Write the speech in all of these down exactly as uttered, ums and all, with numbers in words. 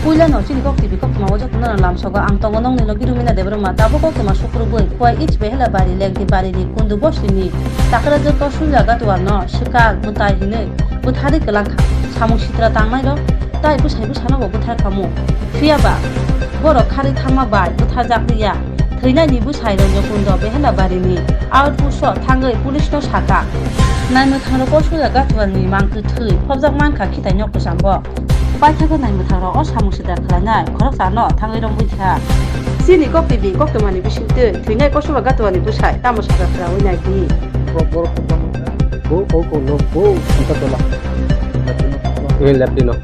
Puilano chini Kok T V koktwma o jotono lamsogo ang tongo nongni logi Rumina Debbarma. Tabuk koktwma sukrubwi Khowai East Behelabari Lengtibari ni Kundu Bosti ni Takrajwk Kausalya Gatwal no swkang mwtai hinwi bwtharwi kwlangkha. Samung sitra tangnai rok tai bwsai bwsano bo bwtharkha mu. Phiyaba borok kharwi thangma bai bwtharjakliya. Thwinaini bwsai Ranjo Kundo Behelabari ni outpost o thangwi police no sakha. Naimwthang rok Kausalya Gatwal ni mangtwi thwi phobjak mankha khitai nok kwcham bo. Paithago naimwthangrok o samung sitra khwlainai khoroksano thangwi romwi kha. Chini Kok T V koktwmani bisingtwi thwinai Kausalya Gatwani bwsai tamo sajak khwlaui nai di. Bo, bo, bo, bo, Santa Tola. Eh, Leptino.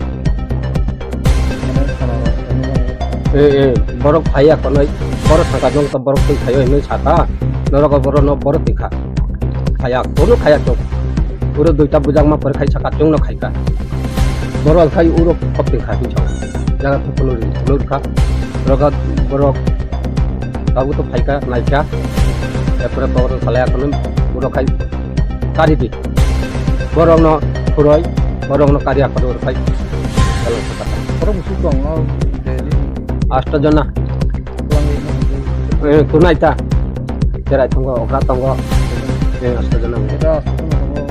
Eh, eh, borok phaiya konoi, borok sangka jong to borok twi phaio hinwi saka, norok borok no borok twi kha. Khaya, kono khaya chwng. Uro duita bujakma pore khai saka chwngno khaika. Borok khai uro khop twi kha hinwi saka. Jaga to kono ri, kono rikha. Borok, borok tabuk to phaika, naika. Erpore borok salai akono uro khai kari di. Borokno khuroi, borokno kari akono uro khai. Borok musu tong no daily. Asto jona. Eh, kunai ta. Cherai tongo, okra tongo. Eh, asto jona. Eta asto jona tongo.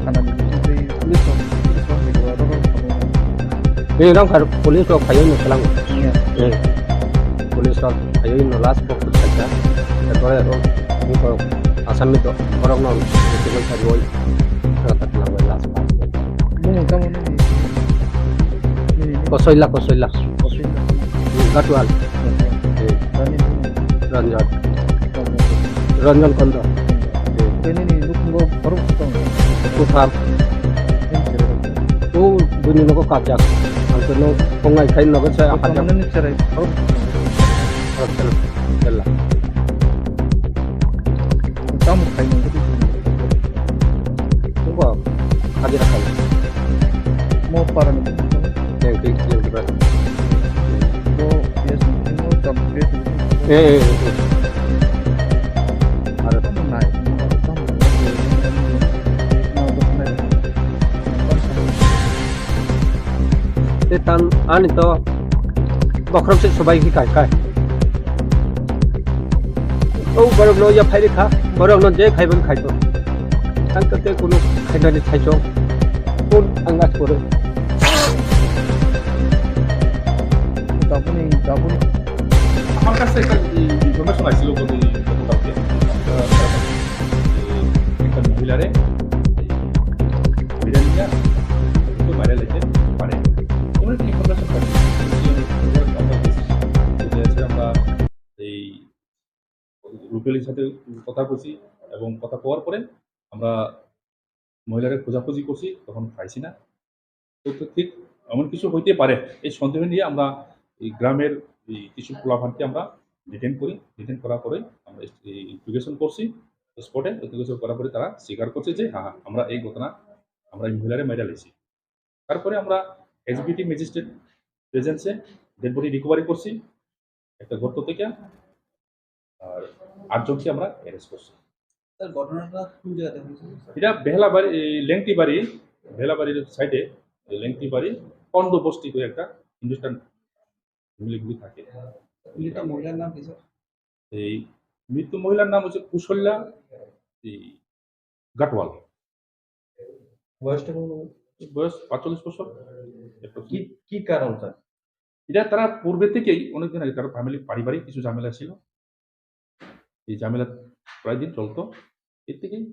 Kanani bising tei police rok, police rok ni gora rok tongo. Eh, rang khar police rok phayo no selang. Iya. Eh. Police rok phayo no last box khaika. Ekore ro, ro, asami do, borok no, table kha roi. Kata langoi last box. Mung tamo ni. Kosoila, Kosoila. Kosoila. Gatwal. Eh. Ranjan. Ranjan Kondo. Tei nini nukhungo borok tong. Kutham. O bini nogo kabjak. Ang to no pongai khai nogo sai ang kabjak. Nini cherai borok. Borok tela. Tela. Tamo khai nogo. Kuba hajira khai. Mo para ni. Yang ti yang ti. Bo yes mo jam. Eh, eh, eh. Aro tamo nai. Te tan ani to bokhrom se sobai ki kai kai. O borok no ya phai kha, borok no je khai ban khai to. Tan to te kunu khai nani khai to. Kun ang as pore. Japuni, Japuni. আমার কাছে একটা ই-, ইনফরমেশন আসছিল গত, গতকালকে। আহ, একটা মহিলারে এই ধরে নিয়ে একটু বাইরে লেগে পারে। কোনো একটা ইনফরমেশন পাইছি। আমরা এই রুবেলের সাথে কথা কইছি এবং কথা কওয়ার পরে আমরা মহিলারে খোঁজাখুঁজি করছি, তখন পাইছি না। তো, তো ঠিক এমন কিছু হইতে পারে, এই সন্দেহ নিয়ে আমরা এই গ্রামের এই কিছু পোলাপানকে আমরা ডিটেইন করি। ডিটেইন করার পরে আমরা এই ইন্টিগ্রেশন করছি স্পটে। ইন্টিগ্রেশন করার পরে তারা স্বীকার করছে যে, "হ্যাঁ, হ্যাঁ, আমরা এই ঘটনা, আমরা এই মহিলারে মাইরা লেছি।" তারপরে আমরা এক্সিকিউটিভ ম্যাজিস্ট্রেট প্রেজেন্সে ডেড বডি রিকভারি করছি একটা গর্ত থেকে। আর আটজনকে আমরা অ্যারেস্ট করছি। স্যার, ঘটনাটা কোন জায়গাতে হয়েছে, স্যার? এটা বেহালাবাড়ি, এই লেংটিবাড়ি, বেহালাবাড়ির সাইডে এই লেংটিবাড়ি কন্দ বস্তি করে একটা হিন্দুস্তান ফ্যামিলিগুলি থাকে। মৃত মহিলার নাম কি, স্যার? এই মৃত মহিলার নাম হচ্ছে কুশল্যা এই গাটওয়াল। বয়সটা কেমন হবে? বয়স পাঁচচল্লিশ বছর। কি, কি কারণ, স্যার? এটা তারা পূর্বে থেকেই অনেকদিন আগে তার ফ্যামিলি পারিবারিক কিছু ঝামেলা ছিল। এই ঝামেলা প্রায় দিন চলতো, এর থেকেই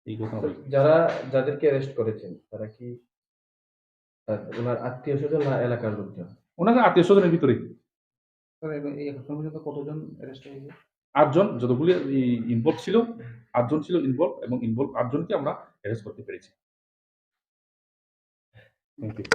এই ঘটনা। স্যার, হয়েছে। যারা, যাদেরকে অ্যারেস্ট করেছেন, তারা কি, আহ, ওনার আত্মীয় স্বজন না এলাকার লোকজন? ওনার আত্মীয় স্বজনের ভিতরে। স্যার, এবং এই এখন পর্যন্ত কতজন অ্যারেস্ট হয়েছে? আটজন, যতগুলি ইনভলভ ছিল, আটজন ছিল ইনভলভ, এবং ইনভলভ আটজনকে আমরা অ্যারেস্ট করতে পেরেছি। Thank you.